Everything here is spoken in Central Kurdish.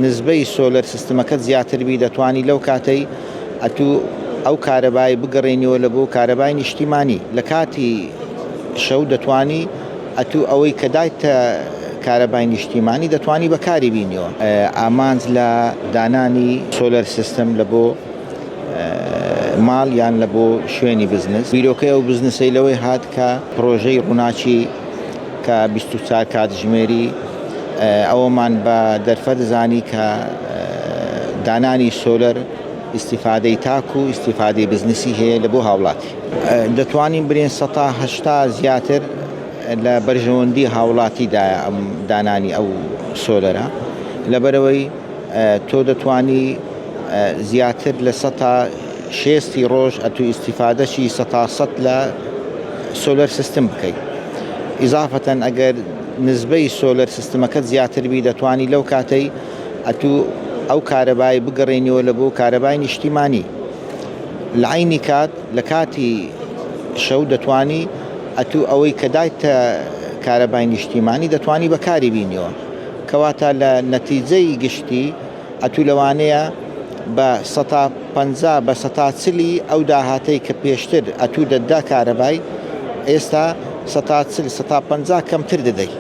نزبەی solar system ەکەت زیاتر بی دەتوانی لەو کاتەی ئەتوو ئەو کارەبای بگەڕێنیەوە لە بۆ کارەبای نیشتیمانی لە کاتی شەو دەتوانی ئەتوو ئەوەی کە دایتە کارەبای نیشتیمانی دەتوانی بەکاری بینیەوە. ئامانج لە دانانی solar system لە بۆ ماڵ یان لە بۆ شوێنی بزنس بیرۆکەی ئەو بزنسەی لەوەی هات کە پرۆژەی ڕووناکی کە 24 کاتژمێری ئەوەمان بە دەرفەت زانی کە دانانی solar ئیستیفادەی تاک و ئیستیفادەی بزنسی هەیە لە بۆ هاوڵاتی. دەتوانین برێن سەتا 80 زیاتر لە بەرژەوەندی هاوڵاتیدایە ئەم دانانی ئەو solar ە لەبەرەوەی تۆ دەتوانی زیاتر لە سەتا شێستی ڕۆژ ئەتو ئیستیفادەشی سەتا سەد لە solar system بکەیت ئیزافەتەن ئەگەر نزبەی solar system ەکەت زیاتر بی دەتوانی لەو کاتەی ئەتوو ئەو کارەبای بگەڕێنیەوە لە بۆ کارەبای نیشتیمانی لە عەینی کات لە کاتی شەو دەتوانی ئەتوو ئەوەی کە دایتە کارەبای نیشتیمانی دەتوانی بەکاری بینیەوە کەواتە لە نەتیجەی گشتی ئەتوو لەوانەیە بە سەتا 50 بە سەتا چلی ئەو داهاتەی کە پێشتر ئەتوو دەتدا کارەبای ئێستا سەتا چل سەتا 50 کەمتر دەدەی.